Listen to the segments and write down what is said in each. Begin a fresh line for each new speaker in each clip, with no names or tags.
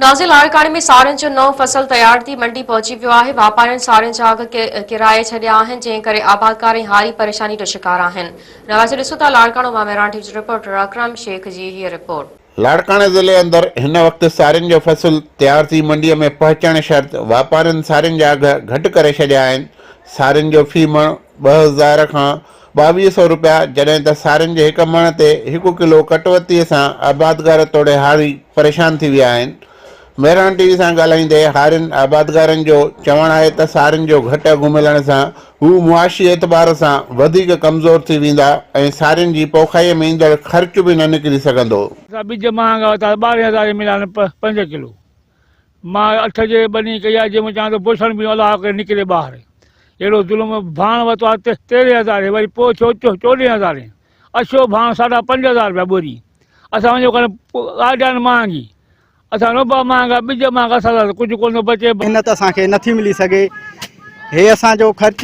ناظر لاڙڪاڻي ۾ سارين جو نئون فصل تيار ٿي منڊي پهچي ويو آهي، واپارين سارين جا اگهه ڪيرائي ڇڏيا آهن، جنهن ڪري آبادگار ۽ هاري پريشاني جو شڪار آهن. نواز ڏسو ٿا لاڙڪاڻو مان مهراڻ ٽي وي جي رپورٽر اڪرم شيخ جي هيء رپورٽ.
لاڙڪاڻي ضلعي اندر هن وقت سارين جو فصل تيار ٿي منڊي ۾ پهچڻ شرط واپارين سارين جا اگهه گهٽ ڪري ڇڏيا آهن، سارين جو في مڻ 2000 کان 22 سئو رپيا جڏهن ته سارين جي هڪ مڻ تي هڪ ڪلو ڪٽوتي سان آبادگار توڙي هاري پريشان ٿي ويا آهن. مهراڻ ٽي وي سان ڳالهائيندي هارين آبادگارن جو چوڻ آهي ته سارين جو گهٽ اگهه ملڻ سان هو معاشي اعتبار سان وڌيڪ ڪمزور ٿي ويندا ۽ سارين جي پوکائي ۾ ايندڙ خرچ به نه نڪري سگهندو.
اسان ٻج مهانگا ورتا ٻارهين هزارين مليا آهن پنج ڪلو. مان اٺ جي ٻني ڪئي آهي جنهن مان چوان ٿو بوڇڻ به الله ڪري نڪري ٻاهر. اهڙو ظلم ڀاڻ ورتو آهي تيرهين هزارين وري پوء ٿيو چوڏهين هزارين. اڇو ڀاڻ ساڍا 5000 رپيا ٻوري. اسان وڃو ڪرڻ آجان مهانگي. اسان رنبا مهانگا ٻج مهانگا اسان لاء ڪجهه ڪونه ٿو بچي.
محنت اسان کي نٿي ملي سگهي. هي اسان جو خرچ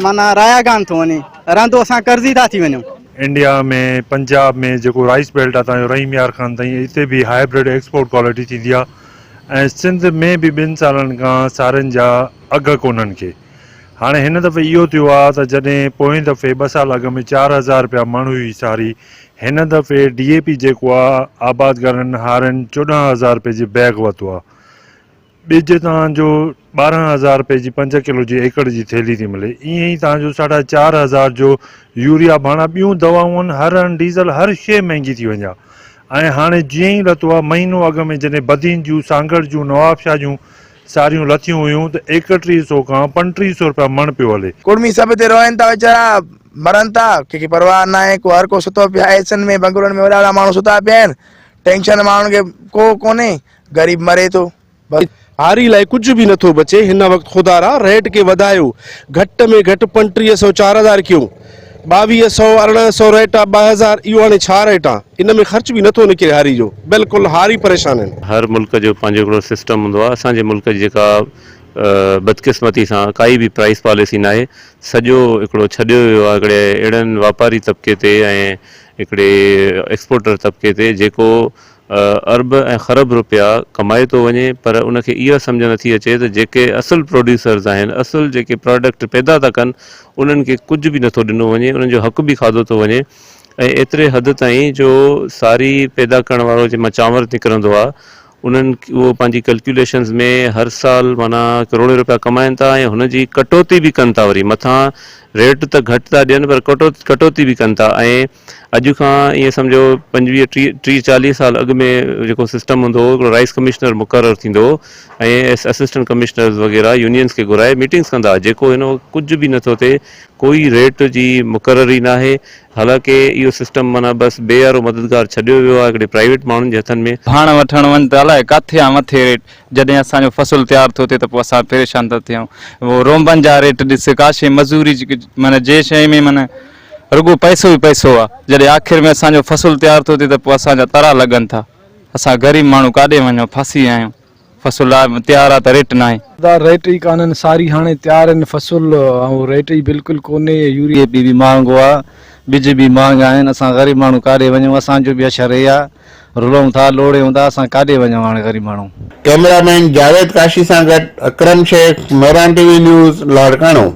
معنيٰ رائيگان ٿو وڃي. رهندو اسان قرضي ٿا ٿي وڃون.
انڊيا ۾ پنجاب ۾ جيڪو رائيس بيلٽ آ تان جو رحيم يار خان تائين اتي به هائبرڊ ايڪسپورٽ ڪوالٽي ٿيندي آ ۽ سنڌ ۾ به ٻن سالن کان سارين جا اگهه ڪونهن کي هاڻي هن دفعي اهو ٿيو آ ته جڏهن پوئين دفعي ٻه سال اڳ ۾ 4000 رپيا مڻ هئي ساري هن دفعي ڊي اي پي جيڪو آ آبادگارن هارين 14000 رپئي جي بيگ ورتو آ ٻج توهان جو 12000 رپئي جي پنج ڪلو جي ايڪڙ جي ٿيلهي ٿي ملي ائين ئي توهان جو ساڍا 4000 جو يوريا ڀاڻا ٻيون دوائون هر هنڌ ڊيزل هر شيء مهنگي ٿي وڃي آ ۽ هاڻي جيئن ئي لٿو آ مهينو اڳ ۾ جڏهن بدين جون سانگهڙ جون نوابشاهه جون ساريون لٿيون هيون ته ايڪٽيهه سو کان 35 سو رپيا مڻ پيو هلي.
ڪڙمي سڀ هتي روئن ٿا ويچارا مرن ٿا ڪنهن کي پرواهه ناهي ڪو هر ڪو ستو پيو آهي ايسن ۾ بنگلن ۾ وڏا وڏا ماڻهو ستا پيا آهن ٽينشن ماڻهن کي ڪو ڪونهي غريب مري ٿو بس.
هاري لاء ڪجهه به نٿو بچي هن وقت خدارا ريٽ کي وڌايو گهٽ ۾ گهٽ 35 سو 4000 ڪيون 22 سو 18 سو ريٽ آ 2000 اهو هاڻي ڇا ريٽ آ ان ۾ خرچ به نٿو نڪري هاري جو بلڪل هاري پريشان آهن.
هر ملڪ جو پنهنجو هڪڙو سسٽم هوندو آهي اسان جي ملڪ جي جيڪا بدقسمتي سان ڪائي به پرائس پاليسي ناهي سڄو هڪڙو ڇڏيو ويو آهي هڪڙي اهڙن واپاري طبقي تي ۽ هڪڙي ايڪسپورٽر طبقي تي جيڪو ارب ۽ خرب روپيا ڪمائي ٿو وڃي پر ان کي اها سمجهه نٿي اچي ته جيڪي اصل پروڊيوسرز آهن اصل جيڪي پراڊڪٽ پيدا ٿا ڪن انهن کي ڪجهه به نٿو ڏنو وڃي انهن جو حق به کاڌو ٿو وڃي ۽ ايتري حد تائين جو ساري پيدا ڪرڻ وارو جنهن مان چانور نڪرندو آهي انهن اهو پنهنجي ڪلڪيوليشنز ۾ هر سال معنيٰ ڪروڙين روپيا ڪمائن ٿا ۽ هن جي ڪٽوتي به ڪن ٿا وري مٿان ريٽ ته گهٽ ٿا ڏين پر ڪٽوتي به ڪن ٿا ۽ اڄ کان ائين سمجهو 25 30 ٽيهه 40 سال اڳ ۾ جيڪو سسٽم هوندو هو هڪڙو رائيس ڪمشنر مقرر ٿيندو هو ۽ اسسٽنٽ ڪمشنرز وغيره يونينز کي گهرائي ميٽنگز ڪندا هئا جيڪو هن وقت ڪجهه به نٿو ٿئي ڪوئي ريٽ جي مقرري ناهي حالانڪه اهو سسٽم معنيٰ بس بي يارو مددگار ڇڏيو ويو آهي هڪڙي پرائيويٽ ماڻهن جي هٿن ۾.
ڀاڻ وٺڻ وڃ ته الائي ڪاٿي آ مٿي ريٽ جڏهن اسان جو فصل تيار ٿو ٿئي ته پوء اسان پريشان ٿا ٿيون رونبن جا ريٽ ڏس ڪا شيء مزوري معنيٰ جنهن شيء ۾ معنيٰ رڳو پئسو ئي پئسو آ جڏهن آخر ۾ اسان جو فصل تيار ٿو ٿئي ته پوء اسان جا ترا لڳن ٿا اسان غريب ماڻهو ڪاڏي وڃون ڦاسي ويا آهيون فصل آ تيار آ ته ريٽ ناهي.
ادا ريٽ ئي ڪانهن ساري هاڻي تيار آهن فصل ۽ ريٽ ئي بلڪل ڪونهي يوريا.
ڊي پي به مهانگو آ ٻج به مهانگا آهن اسان غريب ماڻهو ڪاڏي وڃون اسان جو به حشر هي آ رلون ٿا لوڙيون ٿا اسان ڪاڏي وڃون هاڻي غريب ماڻهو.
ڪئميرا مين جاويد ڪاشي سان گڏ Akram Shaikh, Mehran T V news, Larkana.